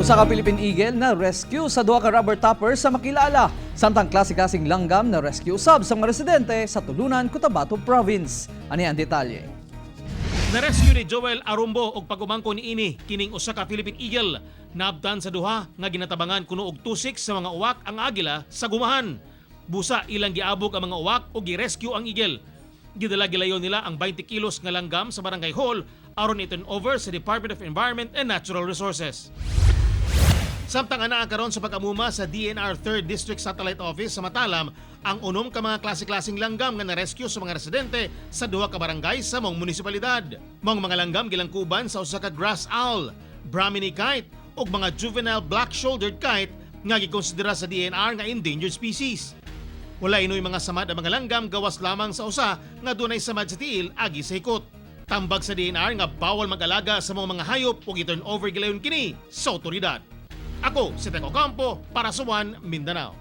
Usa ka Philippine Eagle na rescue sa duha ka rubber tapper sa Makilala. Samtang klase-klaseng langgam na rescue sab sa mga residente sa Tulunan, Cotabato Province. Ani ang detalye. Na-rescue ni Joel Arumbo og pag-umangko niini kining usa ka Philippine Eagle. Naabtan sa duha nga ginatabangan kuno og tusik sa mga uwak ang agila sa gumahan. Busa ilang giabog ang mga uwak ug gi-rescue ang eagle. Gidala gilayon nila ang 20 kilos nga langgam sa barangay hall aron i-turn over sa Department of Environment and Natural Resources. Samtang anaa karon sa pag-amuma sa DENR 3rd District Satellite Office sa Matalam ang 6 ka mga klase-klaseng langgam nga na-rescue sa mga residente sa duha ka barangay sa maong munisipalidad. Maong mga langgam gilangkuban sa usa ka grass owl, Brahminy kite ug mga juvenile black-shouldered kite nga gikonsidera sa DENR nga endangered species. Wala inoy mga samad ang mga langgam gawas lamang sa usa nga dunay samad sa tiil agi sa hikot. Tambag sa DENR nga bawal mag-alaga sa mga hayop ug i-turn over gilayon kini sa otoridad. Ako si Teko Campo para sa One Mindanao.